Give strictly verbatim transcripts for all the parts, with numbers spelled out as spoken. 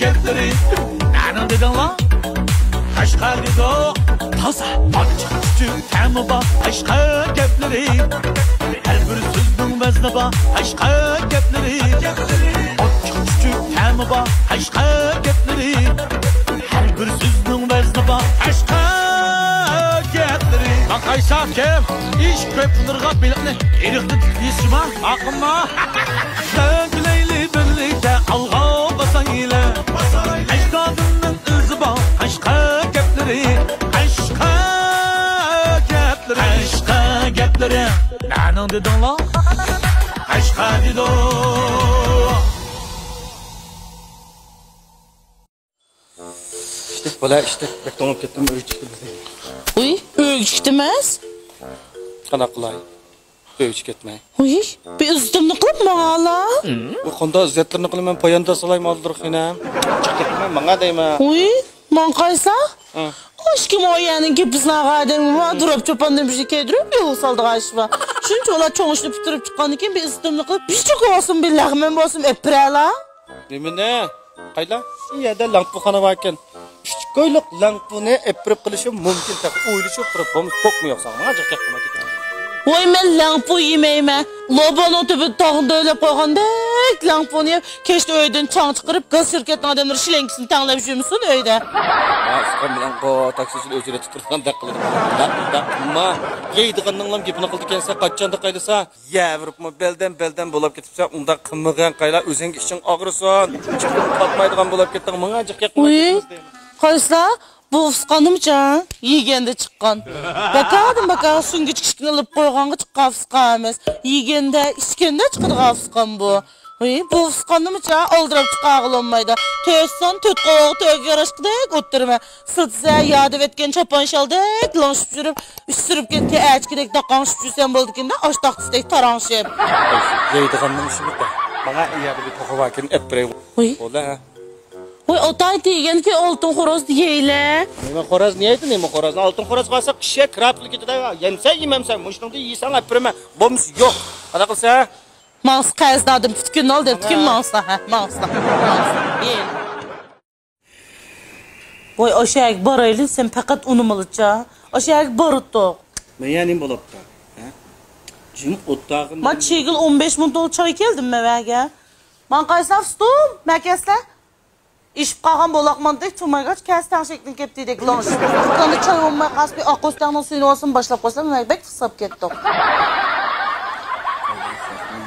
گەپلىرى نەنىڭ دېدىڭلار؟ قەشقەر دېدۇق. تازا. ئاچچىق چۈچۈك تەمى بار قەشقەر گەپلىرى. ھەر بىر سۆزنىڭ ۋەزنى بار قەشقەر گەپلىرى. ئاچچىق چۈچۈك تەمى بار قەشقەر گەپلىرى. ھەر بىر سۆزنىڭ ۋەزنى بار قەشقەر گەپلىرى. ماقايسا كىم؟ ئىش كۆپ نۇرغا بېلىقنى ئېرىقتا تۇتۇپ يېسىما؟ ماقۇلما؟ كۈلەيلى بىرلىكتە ئالغا باسايلى. ئەجدادىمنىڭ ئىزى بار قەشقەر گەپلىرى. قەشقەر گەپلىرى. قەشقەر گەپلىرى. نەنىڭ دېدىڭلار؟ قەشقەر دېدۇق. ئىشتە، بالا ئىشتە. بەك توڭلاپ كەتتىم، ئۆيگە چىقتىم. ئۇي، ئۆيگە چىقتىمىز. قانداق قىلاي؟ ئۆيگە كەتمەي. ئۇي، بىر ئىززىتىمنى قىلىپ ماڭالا. ئۇ قانداق ئىززەتلىرىنى قىلىمەن، پاياندا سالايمۇ ئالدىرا خېنىم. چىقىپ كەتمەي، ماڭا دەيمەن. ئۇي، ماڭقايسا؟ ھە. ئاشكىم ئۇ يەرنىڭ گېپىسىنى ئاغا دەيمەن، دۇراپ چوپاندىن بىر شەي كىيدۈرۈپ يول سالدىغان ئىش بار. شۇنچە ئۇلار چوڭ ئىشنى پۈتتۈرۈپ چىققاندىن كېيىن بىر ئىززىتىمنى قىلىپ، بىر چوكا بولسۇن، بىر لەغمەن بولسۇن، ئەپ بېرەلا. نېمىنى؟ قايلا؟ شۇ يەردە لەڭپۇخانا باركەن. ئۈچ كويلۇق لەڭپۇنى ئەپ بېرىپ قىلىشىم مۇمكىن، تېخى ئويلىشىپ تۇرۇپ بولمىسا، پوقمۇ يوق ساڭا، ماڭا جىق گەپ قىلما كېتىڭ. ۋاي، مەن لەڭپۇ يېمەيمەن. لوبانىڭ تۈبىدە تاغنى دۆۋىلەپ قويغاندەك لەڭپۇنى يەپ، كەچتە ئۆيدىن چاڭ چىقىرىپ، گاز شىركەتنىڭ ئادەملىرى شلېنكىسىنى تەڭلەپ يۈرمىسۇن ئۆيدە. ھە، ئۇكام بىلەن قو، تاكسىچىلار ئۆزى تۇتۇپ تۇرغاندەك قىلىدۇ. ئۇنداق، ئۇنداق قىلما. يەيدىغاننىڭلام گېپىنى قىلىدىكەنسەن، قاچاندا قايلىسا. يەۋرۇپمۇ بەلدەم بەلدەم بولاپ كېتىپسەن، ئۇنداق قىلمىغىن قايلا، ئۆزۈڭگە ئىچىڭ ئاغرىسۇن. چىقىپ قاتمايدىغان بولۇپ كەتتىڭ، ماڭا جىق گەپ قىلماي ئۇي، كېتىڭىز دەيمەن. قايسىلا؟ بۇ ئۇسقانىمچا؟ يېگەندە چىققان. بەكاردىن بەكار سۈڭگۈچ كىشىكنى ئىلىپ قويغانغا چىققان ئۇسقان ئەمەس. يېگەندە، ئىچكەندە چىقىدىغان ئۇسقان بۇ. ئۇي، بۇ ئۇسقاننىمچا ئالدىراپ چىقارغىلى بولمايدۇ. تۆت سان تۆت قوۋۇق تۆگە ياراشقۇدەك ئولتۇرىمەن. سىلتىسە يادىۋەتكەن چاپان شالدەك لىڭشىپ يۈرۈپ، ئۈچ سۈرۈپ كەتكەن ئەچكىدەك داقاڭشىپ يۈرسەم بولىدىكىن-دە، ئاش تاختىسىدەك تاراڭشىپ. يەيدىغاننىڭ ئىشىمىكەن. ماڭا ئۇ يەردە بىر توخۇ باركەن، ئەپ بېرەي. ۋۇي. بولا. ۋۇي، ئاتاي دېگەنكى ئالتۇن خورازنى يەيلى. نېمە خورازنى يەيدۇ، نېمە خورازنى؟ ئالتۇن خورازغا ئالسا، قىشى كىراپ كېتىدۇ. يەمسە، يېمەمسە، مۇشۇنىڭدىن يېسەڭ ئەپ بېرىمەن. بولمىسا يوق. قانداق قىلسا؟ ماڭسا قەرزداردىن پۈتكۈلنى ئال دەپتىكىن، ماڭسا، ھە، ماڭسا، ماڭسا. يەيلى. ۋاي، ئاشۇ يەرگە بارايلى، سەن پەقەت ئۇنىمىلىچە. ئاشۇ يەرگە بارىتتۇق. مەيە نېمە بولۇپتۇ؟ ھە؟ جىم ئوتتاغىن. ما چىگىل ئون بەش مىنۇت بولدى چاي كەلدىم مەن ۋەگە. ماڭا قايسىلا ئۇستۇم، مەكەسلە. ئېشىپ قالغان بولاق مانتىدەك تۇرمايغاچ، كەس تەڭشەكتىن كەپتىدەك لوڭ. دۇكاندا چاي بولماي قالسا، بىر ئاققوز تەڭنىڭ سۈيىنى بولسىمۇ باشلاپ قويسام، بەك قىسقاپ كەتتۇق.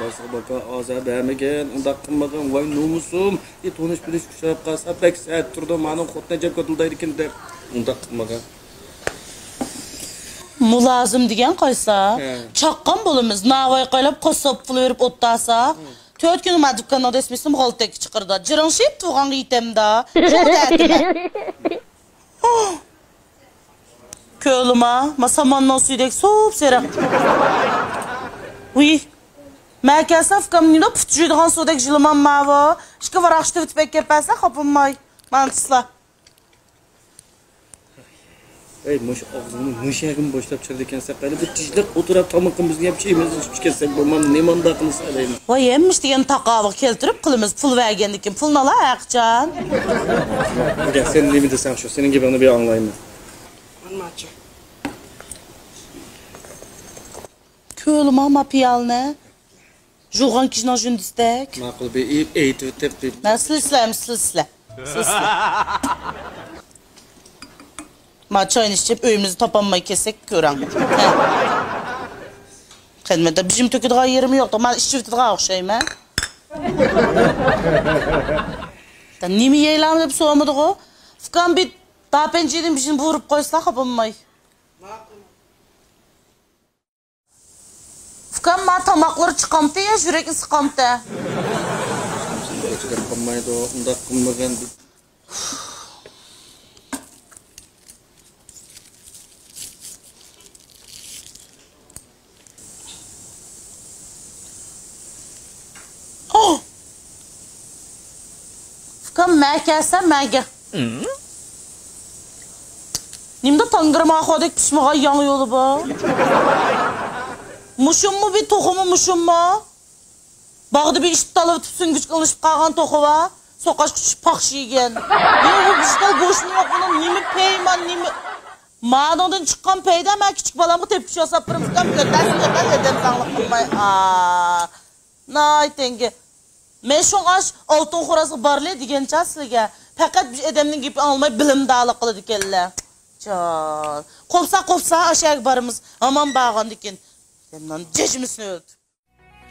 باشلىق باكا ئازار بەرمىگىن، ئۇنداق قىلمىغىن، ۋاي نومۇسۇم. ئى، تونۇش بىلىش ئۇچراپ قالسا بەك سەت تۇرىدۇ، مانىڭ خوتۇنى ئەجەب كۆتۈلدايدىكىن دەپ ئۇنداق قىلمىغان. مۇلازىم دېگەن قايسا؟ ھە. چاققان بولىمىز، ناۋاي قايلاپ قاسساپ پۇل بېرىپ ئولتۇرسا، ھە. تۆت كۈنى ما دۇكاننىڭ دەسمىسىنى غالتەككە چىقىرىدۇ. جىرىڭشىپ تۇرغانغا يېتەمدا. شۇ دەتىمەن. كۆلىما، ما ساماننىڭ سۈيىدەك سوپسېرىق. ۋۇي. مەن كەلسەم، ئۇكام نېمە پۇت جۇيىدىغان سۇدەك ژىلىمان ماۋۇ. ئىككى ۋاراق ئىشتىۋېتىپ ئەكەپ بەرسە، خاپىماي. مانا تۇسلا. ئەي، مۇشۇ ئاغزىڭنى مۇشۇ يەرگىمۇ بوشلاپ چىقىدىكەنسەن. قېنى بىر تىنچلىق ئولتۇرۇپ تامىقىمىزنى يەپ، چېيىمىزنى ئىچىپ كەتسەك بولمامدۇ؟ نېمانداق قىلسا دەيمەن. ۋاي، ھەممە ئىش دېگەن تاقابىغا كەلتۈرۈپ قىلىمىز. پۇل بەرگەندىن كېيىن پۇلنى ئالا ھەرقاچان. گەپ سەن نېمە دېسەڭ شۇ. سېنىڭ گېپىڭنى بىر ئاڭلايمەن. مانىماچۇ. كۆلىما ما پىيالىنى. جۇغان كىشىنىڭ جۈندىسىدەك. ماقۇل، بىر ئېيتىۋېتىپ، بىر مەن سىلە، سىلە، سىلە، سىلە. سىلە، سىلە. ما چاينى ئىچىپ، ئۆيىمىزنى تاپالماي كەتسەك، كۆرەڭ. ھە. خىزمەتتە بىژىم تۆكىدىغان يېرىم يوق. ما ئىچىۋېتىدىغان ئوخشايمەن. نېمە يەيلەم دەپ سورىمىدىغۇ. ئۇكام بىر داپەنجىدىن بىژىم بۇرۇپ قويسىلا، خاپا بولماي. ئۇكام، ما تاماقلىرى چىقامتى يا يۈرەكنى سىقامتى؟ ھېچ گەپ قىلمايدۇ، ئۇنداق قىلمىغىن. ئۇكام، مەن كەلسەم، مەگە. نېمىدە تاڭگىرىماخۇدەك پىشمىغان ياڭيۇلى بۇ؟ مۇشۇممۇ بىر توخۇمۇ مۇشۇممۇ؟ باغدا بىر ئىت تالىۋېتىپ سۈڭگۈچكە ئىلىشىپ قالغان توخۇ بار. سوقاشقا چۈشۈپ پاخشا يېگەن. يا بۇ بىشتال گۆشمۇ يوق بۇنىڭ، نېمە پەيمان، نېمە؟ مانىڭدىن چىققان پەيدە مەن كىچىك بالامغا تېپىپ شۇ ھېساب بىر ئۇكام كۆتەرسىز، كۆتەر دېدىم زاڭلىق قىلماي. ئا، نايتەڭگە. مەن شۇڭا ئاش ئالتۇن خورازغا بارلى دېگەنچە سىلىگە. پەقەت بىر ئادەمنىڭ گېپىنى ئاڭلىماي بىلىمدارلىق قىلىدىكەنلەر. جان. قوپسا، قوپسا، ئاشەگە بارىمىز. ھامان بارغاندىكىن. جەجمىسىنى ئۆلتۈپ.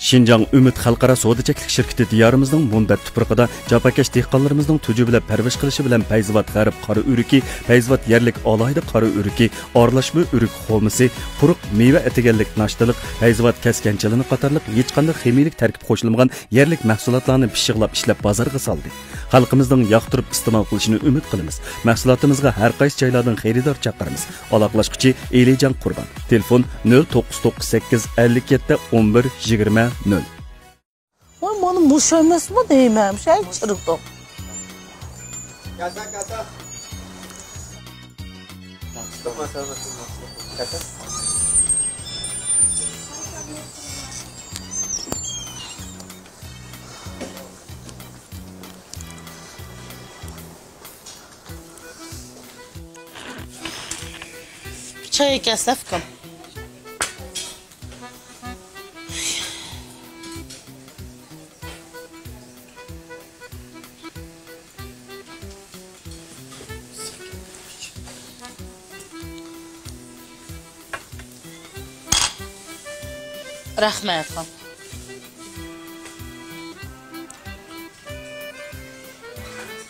شىنجاڭ ئۈمىد خەلقئارا سودا چەكلىك شىركىتى دىيارىمىزنىڭ مۇنبەت تۇپرىقىدا جاپاكەش دېھقانلىرىمىزنىڭ تۈجۈۋىلەپ پەرۋىش قىلىشى بىلەن پەيزىۋات غەرب قارا ئۆرۈكى، پەيزىۋات يەرلىك ئالاھىدە قارا ئۆرۈكى، ئارىلاشما ئۆرۈك خورمىسى، قۇرۇق مېۋە ئەتىگەنلىك ناشتىلىق، پەيزىۋات كەسكەن چىلىنى قاتارلىق ھېچقانداق خىمىيىلىك تەركىب قوشۇلمىغان يەرلىك مەھسۇلاتلارنى پىششىقلاپ ئىشلەپ بازارغا سالدى. خەلقىمىزنىڭ ياقتۇرۇپ ئىستېمال قىلىشىنى ئۈمىد قىلىمىز. مەھسۇلاتىمىزغا ھەر قايسى جايلاردىن خېرىدار چاقىرىمىز. ئالاقىلاشقۇچى ئېلىجان قۇربان. تېلېفون: نۆل توققۇز توققۇز سەككىز، ئەللىك يەتتە، ئون بىر، يىگىرمە، نۆل. ۋاي، مانا مۇشۇ ئەمەسمۇ دەيمەن، مۇشۇ چىرىدۇق. چاي ئەكەلسە ئۇكام. رەھمەت.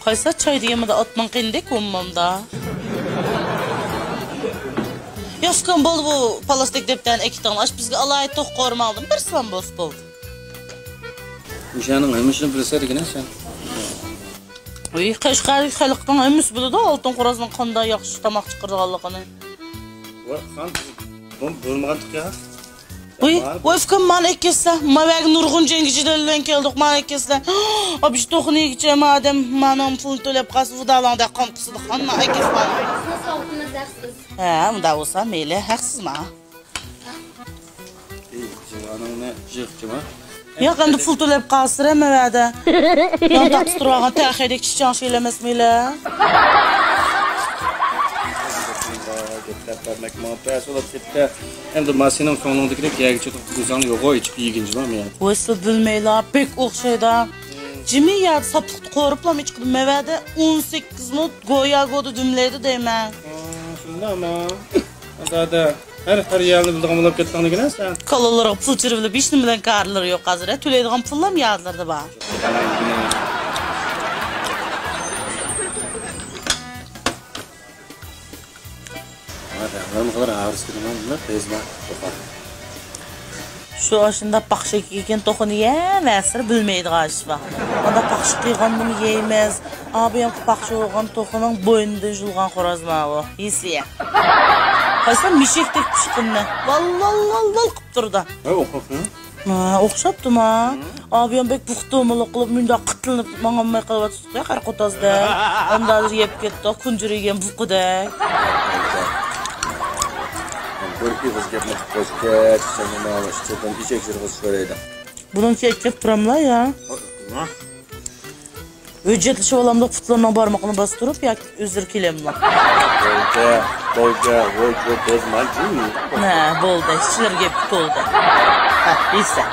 قايسى چاي دېگەن مۇندا ئاتنىڭ قېنىدەك ئۇممامدا. يا ئۇكام، بولدى، بۇ پلاستىك دەپتەرنى ئەكېتىڭلار. ئاش بىزگە ئالاھىدە توخۇ قورۇماڭدىن بىرسىلام بولسا بولدى. مۇشۇنىڭ ھەممىسىنى بىلسە دېگىنە سەن. ۋىي، قەشقەردىكى خەلقنىڭ ھەممىسى بىلىدۇ ئالتۇن خورازنىڭ قانداق ياخشى تاماق چىقىرىدىغانلىقىنى. ۋاي، خان، بۇنى بىلمىغانتۇق يا. ۋىي، ۋاي، ئۇكام، مانا ئەكەلسە، ماۋەگە نۇرغۇن جەڭگىچىلەر بىلەن كەلدۇق، مانا ئەكەلسە. ئابىش توخۇنى يېگۈچە، ما ئادەم مانىڭ پۇلىنى تۆلەپ قالسا، ۋۇدالاڭدەك قان قۇسىدۇ، خان، ما ئەكەلسە، مانا. سىزنىڭ سوغىتىڭىز ھەقسىز. ھە، ئۇنداق بولسا مەيلى، ھەقسىز ما. ئېي، جىۋانىڭنى جىق جىما. ياق، ئەمدى پۇل تۆلەپ قالسىرە مەۋەدە. يان تاقىسى تۇرۇۋالغان تەخەيدەك چىچاڭ شېلەمەسمىلە. گەپلەپ بەرمەك ماڭا پەس بولۇپ كەتتى. ئەمدى ماشىنام سوڭلۇڭدىكىدەك يەرگە چېتىپ گۈزەڭنى يوغا ئىچىپ يېگىنچىما مەن. ۋاي، سىلە بىلمەيلا، بەك ئوخشايدا. جىمى يەردە ساپلىقتا قورۇپلا ئىچقىدە مەۋەدە ئون سەككىز مىنۇت گويا گودا دۈملەيدۇ دەيمەن. شۇنداقمۇ؟ زادە ھەر، ھەر يەرنى بىلىدىغان بولۇپ كەتتىڭ دېگىنە سەن. كالىلىرىغا پۇل چىرىۋېلىپ ھېچنېمە بىلەن كارلىرى يوق ھازىر، ھە؟ تۆلەيدىغان پۇللام يادلىرىدا بار. شۇ ئاشۇنداق پاخشا كىيگەن توخۇنى يەۋەرسىلە بىلمەيدىغان ئىش بار. ئاندا پاخشا قىلغاندىمۇ يەيمىز. ئابىيام پاخشا بولغان توخۇنىڭ بوينىدىن يۇلغان خوراز ماۋۇ. يېسە. قارىسام مېشەكتەك پىشقىننى. ۋال، ۋال، ۋال، ۋال قىپ تۇرىدۇ. ھە، ئوخشاپتۇ. ھە، ئوخشاپتۇما؟ ھە. ئابىيام بەك بۇختۇمىلىق قىلىپ، مۇنداق قىتىلىنىپ ماڭالماي قېلىۋاتىدۇ. قارا قوتازدەك. ئەمدى ھازىر يەپ كەتتۇق، كۇنجۇر يېگەن بۇقىدەك. بىر ئېغىز گەپنى قىلىپ قويسا، كەچ، سەن نېمە ئىچىدىن ئېشەك زىرغىسى كۆرەيدۇ. بۇنىڭ كەچ كەپ تۇراملا يا؟ ھە؟ ھۆججەتلىشىۋالامدۇق پۇتلىرىنىڭ بارمىقىنى باستۇرۇپ ياكى ئۆزلىرى كېلەملا؟ بولدى، بولدى، ھوي، ھوي، بولدى، مانا. ھە، بولدى، ئىچلىرى گەپكە تولدى. ھە، يېسە.